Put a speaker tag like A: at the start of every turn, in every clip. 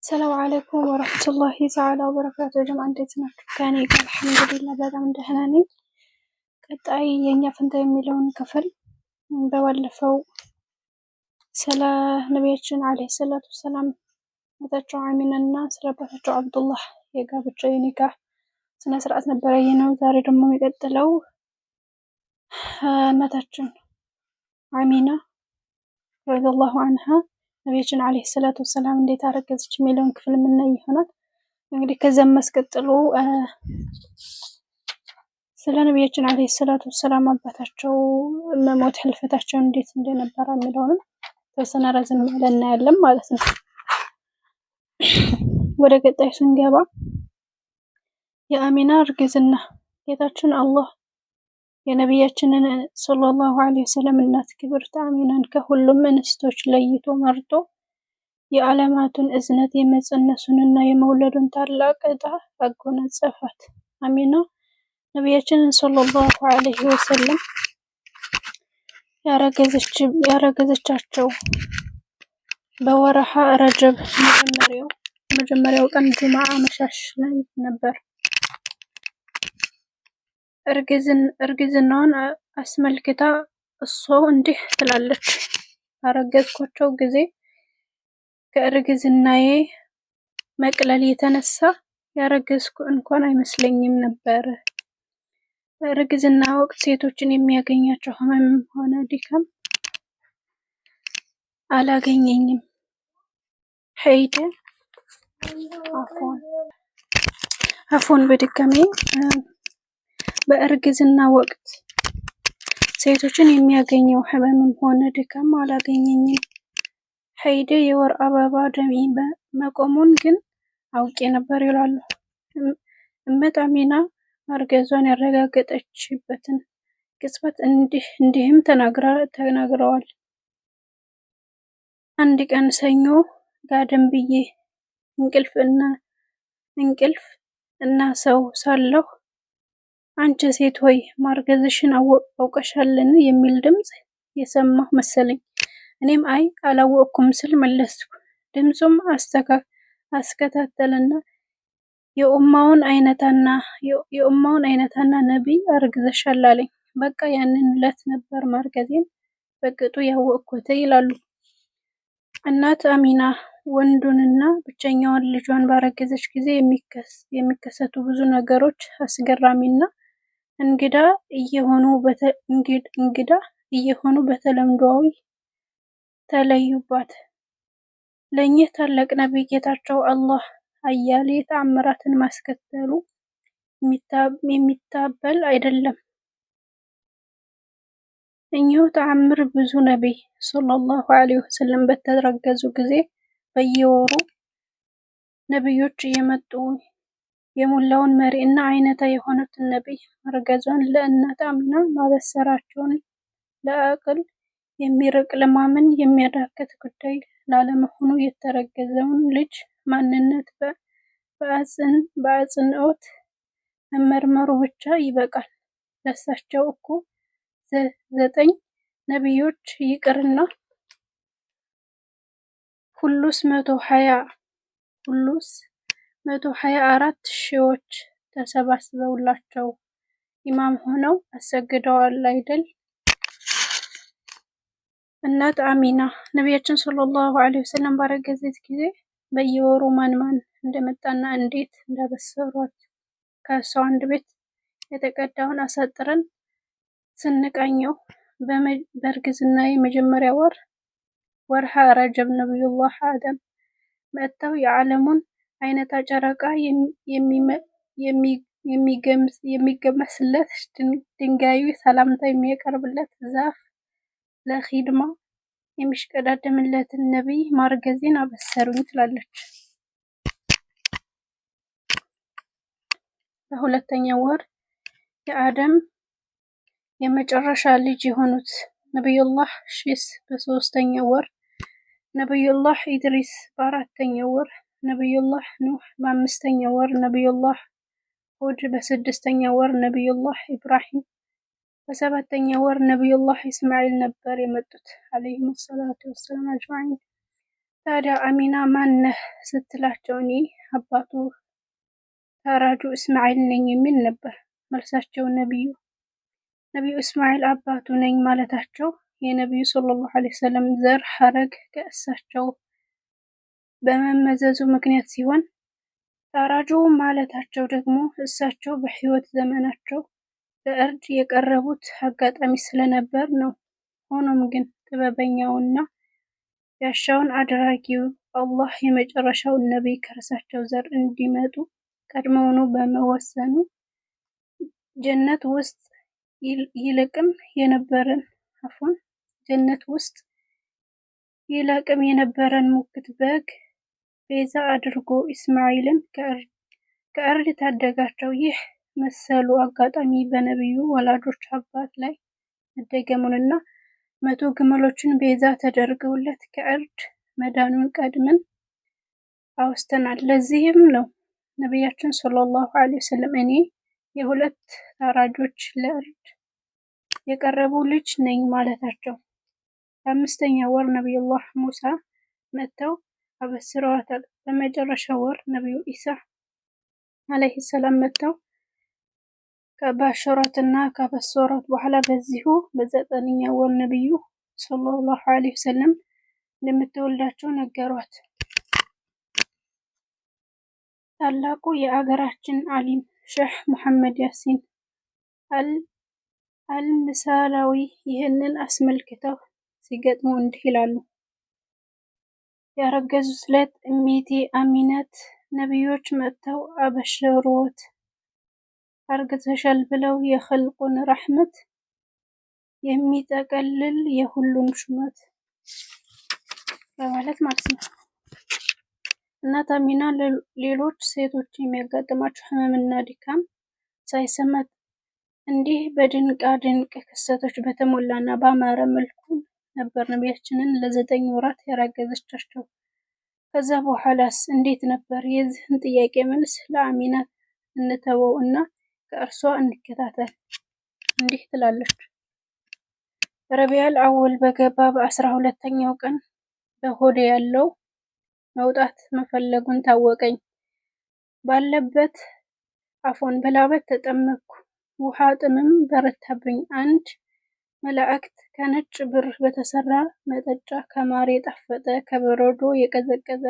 A: ሰላም አለይኩም ወረህመቱላሂ ተዓላ ወበረካቱ። ጀማዓ እንዴት ናችሁ? ከእኔ ጋር አልሐምዱሊላህ በጣም ደህና ነኝ። ቀጣይ የእኛ ፈንታ የሚለውን ክፍል በባለፈው ስለ ነቢያችን ዓለይሂ ሰላቱ ወሰላም እናታቸው አሚና እና ስለ አባታቸው አብዱላህ የጋብቻ የኒካህ ስነ ስርዓት ነበረ ነው። ዛሬ ደግሞ የሚቀጥለው እናታችን አሚና ረዲየላሁ አንሃ ነቢያችን ዓለይሂ ሰላቱ ወሰላም እንዴት አረገዘች የሚለውን ክፍል የምናይ ይሆናል። እንግዲህ ከዚያም አስቀጥሎ ስለ ነቢያችን ዓለይሂ ሰላቱ ወሰላም አባታቸው መሞት ህልፈታቸው እንዴት እንደነበረ የሚለውንም ተወሰነ ረዘም ያለ እናያለን ማለት ነው። ወደ ቀጣይ ስንገባ የአሚና እርግዝና ጌታችን አላህ የነቢያችንን ሰለላሁ ዐለይሂ ወሰለም እናት ክብርት አሚናን ከሁሉም እንስቶች ለይቶ መርጦ የዓለማቱን እዝነት የመፀነሱንና የመውለዱን ታላቅ ዕጣ አጎናጸፋት። አሚና ነቢያችንን ሰለላሁ ዐለይሂ ወሰለም ያረገዘቻቸው በወረሃ ረጀብ መጀመሪያው ቀን ጁምዓ አመሻሽ ላይ ነበር። እርግዝናዋን አስመልክታ እሷው እንዲህ ትላለች፦ ባረገዝኳቸው ጊዜ ከእርግዝናዬ መቅለል የተነሳ ያረገዝኩ እንኳን አይመስለኝም ነበር። በእርግዝና ወቅት ሴቶችን የሚያገኛቸው ህመምም ሆነ ድካም አላገኘኝም። ሄይድ አፎን በድጋሚ በእርግዝና ወቅት ሴቶችን የሚያገኘው ህመምም ሆነ ድካም አላገኘኝም። ሄይድ የወር አበባ ደሜ መቆሙን ግን አውቄ ነበር ይላሉ። እመት አሚና ማርገዟን ያረጋገጠችበትን ቅጽበት እንዲህም ተናግረዋል። አንድ ቀን ሰኞ ጋደም ብዬ እንቅልፍ እና ሰው ሳለሁ አንቺ ሴት ሆይ ማርገዝሽን አውቀሻልን? የሚል ድምፅ የሰማሁ መሰለኝ። እኔም አይ አላወቅኩም ስል መለስኩ። ድምፁም አስከታተልና የኡማውን አይነታና ነቢይ አርግዘሻል አለኝ። በቃ ያንን ዕለት ነበር ማርገዜን በቅጡ ያወቅኩት ይላሉ። እናት አሚና ወንዱንና ብቸኛውን ልጇን ባረገዘች ጊዜ የሚከሰቱ ብዙ ነገሮች አስገራሚና እንግዳ እየሆኑ በተለምዷዊ ተለዩባት። ለእኚህ ታላቅ ነቢይ ጌታቸው አላህ አያሌ ተአምራትን ማስከተሉ የሚታበል አይደለም። እኚሁ ተአምር ብዙ ነቢይ ሰለላሁ ዐለይሂ ወሰለም በተረገዙ ጊዜ በየወሩ ነቢዮች እየመጡ የሙላውን መሪ እና አይነታ የሆኑትን ነቢይ ማርገዟን ለእናት አሚና ማበሰራቸውን ለዐቅል የሚርቅ ለማመን የሚያዳግት ጉዳይ ላለመሆኑ የተረገዘውን ልጅ ማንነት በአጽንዖት መመርመሩ ብቻ ይበቃል። ለሳቸው እኮ ዘጠኝ ነቢዮች ይቅርና ሁሉስ 124 ሺዎች ተሰባስበውላቸው ኢማም ሆነው አሰግደዋል አይደል? እናት አሚና ነቢያችን ሰለላሁ ዐለይሂ ወሰለም ባረገዘች ጊዜ በየወሩ ማን ማን እንደመጣና እንዴት እንዳበሰሯት ከእሷ አንድ ቤት የተቀዳውን አሳጥረን ስንቃኘው በእርግዝና የመጀመሪያ ወር ወርሃ ረጀብ ነቢዩላህ አደም መጥተው የዓለሙን አይነታ ጨረቃ የሚገመስለት ድንጋዩ ሰላምታ የሚያቀርብለት ዛፍ ለኺድማ የሚሽቀዳደምለትን ነቢይ ማርገዜን አበሰሩኝ ትላለች። በሁለተኛው ወር የአደም የመጨረሻ ልጅ የሆኑት ነቢዩላህ ሺስ በሦስተኛው ወር፣ ነቢዩላህ ኢድሪስ በአራተኛው ወር፣ ነቢዩላህ ኑህ በአምስተኛው ወር፣ ነቢዩላህ ሁድ በስድስተኛው ወር፣ ነቢዩላህ ኢብራሂም በሰባተኛው ወር፣ ነቢዩላህ ኢስማኤል ነበር የመጡት ዓለይሂሙ ሰላቱ ወሰላም አጅማዒን። ታዲያ አሚና ማነህ ስትላቸው እኔ አባቱ ታራጁ እስማኤል ነኝ የሚል ነበር መልሳቸው። ነቢዩ እስማኤል አባቱ ነኝ ማለታቸው የነቢዩ ሰለላሁ ዐለይሂ ወሰለም ዘር ሐረግ ከእሳቸው በመመዘዙ ምክንያት ሲሆን ታራጁ ማለታቸው ደግሞ እሳቸው በሕይወት ዘመናቸው ለእርድ የቀረቡት አጋጣሚ ስለነበር ነው። ሆኖም ግን ጥበበኛውና ያሻውን አድራጊው አላህ የመጨረሻውን ነቢይ ከእርሳቸው ዘር እንዲመጡ ቀድሞውኑ በመወሰኑ ጀነት ውስጥ ይለቅም የነበረን አፎን ጀነት ውስጥ ይለቅም የነበረን ሙክት በግ ቤዛ አድርጎ ኢስማኤልን ከእርድ ታደጋቸው። ይህ መሰሉ አጋጣሚ በነቢዩ ወላጆች አባት ላይ መደገሙንና 100 ግመሎችን ቤዛ ተደርገውለት ከእርድ መዳኑን ቀድመን አውስተናል። ለዚህም ነው ነቢያችን ሰለላሁ ዐለይሂ ወሰለም እኔ የሁለት ታራጆች ለእርድ የቀረቡ ልጅ ነኝ ማለታቸው። በአምስተኛ ወር ነቢዩላህ ሙሳ መጥተው አበስረዋታል። በመጨረሻ ወር ነቢዩ ኢሳ ዐለይሂ ሰላም መጥተው ከባሸሯትና ካበሰሯት በኋላ በዚሁ በዘጠነኛ ወር ነቢዩ ሰለላሁ ዐለይሂ ወሰለም እንደምትወልዳቸው ነገሯት። ታላቁ የአገራችን ዓሊም ሼህ ሙሐመድ ያሲን አልምሳላዊ ይህንን አስመልክተው ሲገጥሙ እንዲህ ይላሉ። ያረገዙት ዕለት እሜቴ አሚነት ነቢዮች መጥተው አበሸሩዎት፣ አርግዘሻል ብለው የኸልቁን ረሕመት የሚጠቀልል የሁሉን ሹመት በማለት ማለት ነው። እናት አሚና ሌሎች ሴቶች የሚያጋጥማቸው ህመምና ድካም ሳይሰማት እንዲህ በድንቃ ድንቅ ክስተቶች በተሞላና በአማረ መልኩ ነበር ነቢያችንን ለ9 ወራት ያረገዘቻቸው። ከዛ በኋላስ እንዴት ነበር? የዚህን ጥያቄ መልስ ለአሚና እንተወው እና ከእርሷ እንከታተል። እንዲህ ትላለች። ረቢዐል አወል በገባ በ12ኛው ቀን በሆዴ ያለው መውጣት መፈለጉን ታወቀኝ። ባለበት አፎን በላበት ተጠመቅኩ። ውሃ ጥምም በረታብኝ። አንድ መላእክት ከነጭ ብር በተሰራ መጠጫ ከማር የጣፈጠ ከበረዶ የቀዘቀዘ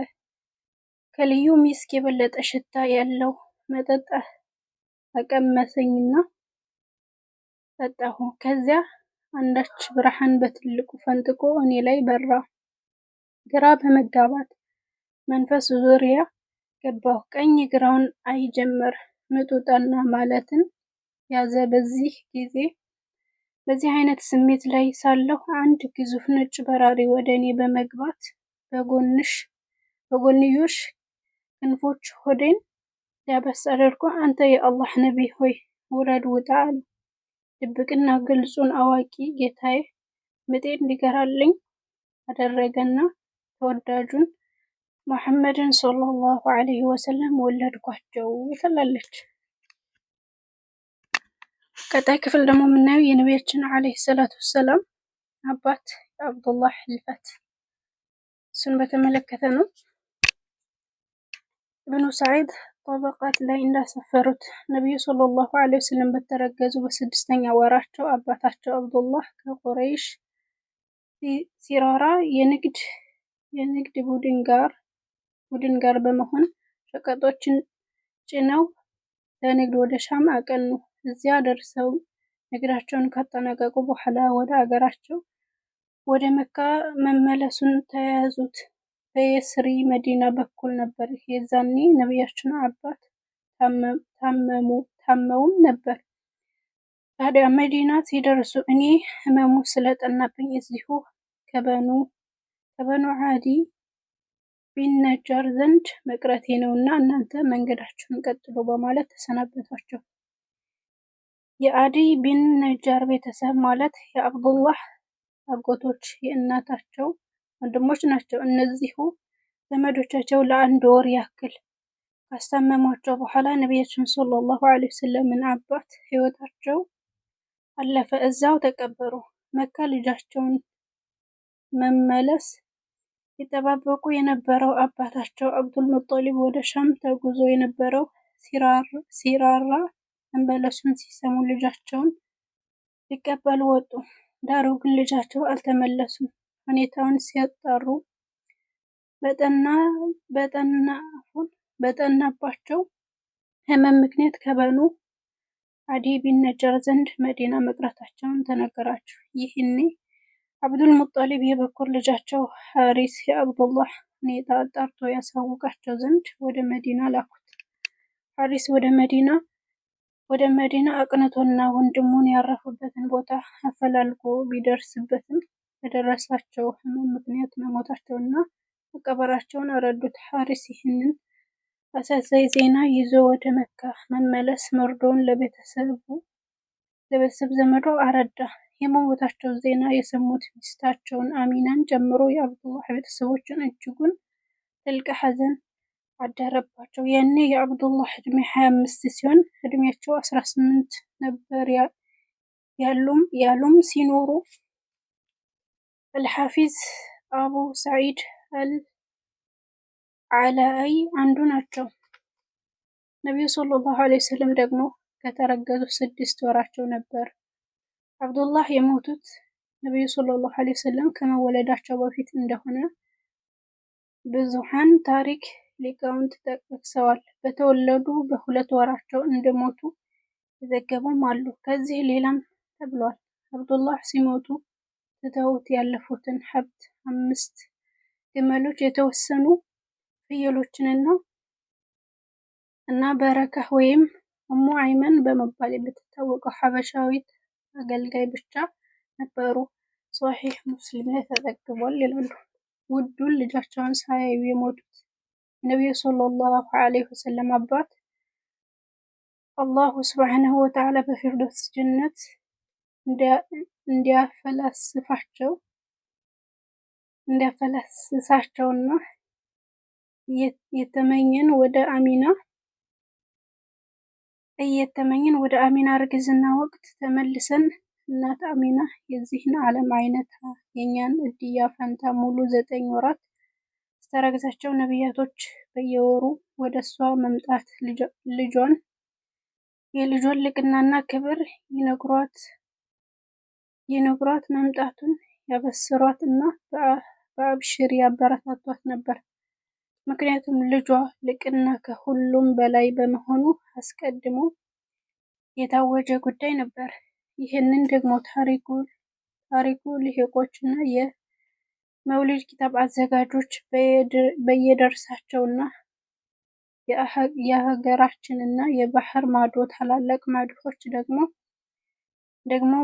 A: ከልዩ ሚስክ የበለጠ ሽታ ያለው መጠጥ አቀመሰኝና ጠጣሁ። ከዚያ አንዳች ብርሃን በትልቁ ፈንጥቆ እኔ ላይ በራ። ግራ በመጋባት መንፈስ ዙሪያ ገባሁ። ቀኝ ግራውን አይ ጀመር። ምጡ ጠና ማለትን ያዘ። በዚህ አይነት ስሜት ላይ ሳለሁ አንድ ግዙፍ ነጭ በራሪ ወደ እኔ በመግባት በጎንዮሽ ክንፎቹ ሆዴን ዳበስ አድርጎ አንተ የአላህ ነቢይ ሆይ ውረድ ውጣ አለ። ድብቅና ግልጹን አዋቂ ጌታዬ ምጤን እንዲገራልኝ አደረገና ተወዳጁን ሙሐመድን ሰለላሁ ዐለይሂ ወሰለም ወለድኳቸው ትላለች። ቀጣይ ክፍል ደግሞ የምናየው የነቢያችን ዐለይሂ ሰላቱ ወሰላም አባት የአብዱላህ ህልፈት እሱን በተመለከተ ነው። ኢብኑ ሰዒድ ጠበቃት ላይ እንዳሰፈሩት ነቢዩ ሰለላሁ ዐለይሂ ወሰለም በተረገዙ በስድስተኛ ወራቸው አባታቸው አብዱላህ ከቁረይሽ ሲራራ የንግድ ቡድን ጋር በመሆን ሸቀጦችን ጭነው ለንግድ ወደ ሻም አቀኑ። እዚያ ደርሰው ንግዳቸውን ካጠናቀቁ በኋላ ወደ አገራቸው ወደ መካ መመለሱን ተያያዙት። በየስሪ መዲና በኩል ነበር። የዛኔ ነቢያችን አባት ታመውም ነበር። ታዲያ መዲና ሲደርሱ እኔ ህመሙ ስለጠናብኝ እዚሁ ከበኑ ዓዲ ቢን ነጃር ዘንድ መቅረቴ ነውና እናንተ መንገዳችሁን ቀጥሉ በማለት ተሰናበቷቸው። የዓዲ ቢን ነጃር ቤተሰብ ማለት የአብዱላህ አጎቶች የእናታቸው ወንድሞች ናቸው። እነዚሁ ዘመዶቻቸው ለአንድ ወር ያክል ካስታመሟቸው በኋላ ነቢያችን ሰለላሁ ዐለይሂ ወሰለምን አባት ህይወታቸው አለፈ፣ እዛው ተቀበሩ። መካ ልጃቸውን መመለስ ይጠባበቁ የነበረው አባታቸው አብዱል ሙጠሊብ ወደ ሻም ተጉዞ የነበረው ሲራራ መመለሱን ሲሰሙ ልጃቸውን ሊቀበሉ ወጡ። ዳሩ ግን ልጃቸው አልተመለሱም። ሁኔታውን ሲያጣሩ በጠናባቸው ህመም ምክንያት ከበኑ ዓዲ ቢን ነጃር ዘንድ መዲና መቅረታቸውን ተነገራቸው። ይህኔ አብዱል ሙጠሊብ የበኩር ልጃቸው ሐሪስ የአብዱላህን ሁኔታ አጣርቶ ያሳውቃቸው ዘንድ ወደ መዲና ላኩት። ሐሪስ ወደ መዲና አቅንቶና ወንድሙን ያረፉበትን ቦታ አፈላልጎ ቢደርስበትም በደረሳቸው ህመም ምክንያት መሞታቸውንና መቀበራቸውን አረዱት። ሐሪስ ይህንን አሳዛኝ ዜና ይዞ ወደ መካ መመለስ መርዶውን ለቤተሰብ ዘመዱ አረዳ። የመሞታቸውን ዜና የሰሙት ሚስታቸውን አሚናን ጨምሮ የአብዱላህ ቤተሰቦች እጅጉን ጥልቅ ሐዘን አደረባቸው። ያኔ የአብዱላህ ዕድሜ 25 ሲሆን ዕድሜያቸው 18 ነበር ያሉም ሲኖሩ አልሐፊዝ አቡ ሰዒድ አልዓላኢ አንዱ ናቸው። ነቢዩ ሰለላሁ ዐለይሂ ወሰለም ደግሞ ከተረገዙ 6 ወራቸው ነበር። አብዱላህ የሞቱት ነቢዩ ሰለላሁ ዐለይሂ ወሰለም ከመወለዳቸው በፊት እንደሆነ ብዙኃን ታሪክ ሊቃውንት ጠቅሰዋል። በተወለዱ በ2 ወራቸው እንደሞቱ የዘገቡም አሉ። ከዚህ ሌላም ተብሏል። አብዱላህ ሲሞቱ ትተውት ያለፉትን ሀብት 5 ግመሎች፣ የተወሰኑ ፍየሎችንና እና በረካህ ወይም ኡሙ አይመን በመባል የምትታወቀው ሐበሻዊት አገልጋይ ብቻ ነበሩ። ሶሒህ ሙስሊም ላይ ተዘግቧል ይላሉ። ውዱን ልጃቸውን ሳያዩ የሞቱት የነቢዩ ሰለላሁ ዐለይሂ ወሰለም አባት አላሁ ሱብሓነሁ ወተዓላ በፊርደውስ ጀነት እንዲያፈላስሳቸውና እየተመኘን ወደ አሚና እርግዝና ወቅት ተመልሰን እናት አሚና የዚህን ዓለም አይነታ የኛን እድል ፈንታ ሙሉ 9 ወራት ስታረግዛቸው ነቢያቶች በየወሩ ወደ እሷ በመምጣት የልጇን ልቅናና ክብር ይነግሯት፣ መምጣቱን ያበስሯት እና በአብሽር ያበረታቷት ነበር። ምክንያቱም ልጇ ልቅና ከሁሉም በላይ በመሆኑ አስቀድሞ የታወጀ ጉዳይ ነበር። ይህንን ደግሞ ታሪኩ ልሂቆች እና የመውሊድ ኪታብ አዘጋጆች በየደርሳቸውና የሀገራችንና የባህር ማዶ ታላላቅ ማዲሆች ደግሞ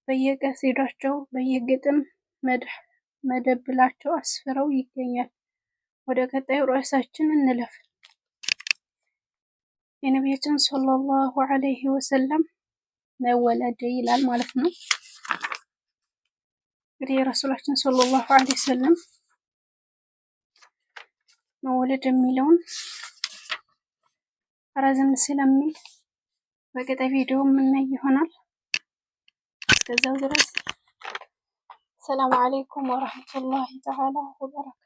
A: በየቀሲዳቸው በየግጥም መድብላቸው አስፍረው ይገኛል። ወደ ቀጣዩ ርዕሳችን እንለፍ። የነቢያችን ሰለላሁ ዐለይሂ ወሰለም መወለድ ይላል ማለት ነው። እንግዲህ የረሱላችን ሰለላሁ ዐለይሂ ወሰለም መወለድ የሚለውን ረዘም ስለሚል በቀጣይ ቪዲዮ የምናይ ይሆናል። እስከዛው ድረስ ሰላም አለይኩም ወራህመቱላሂ ተዓላ ወበረካቱ።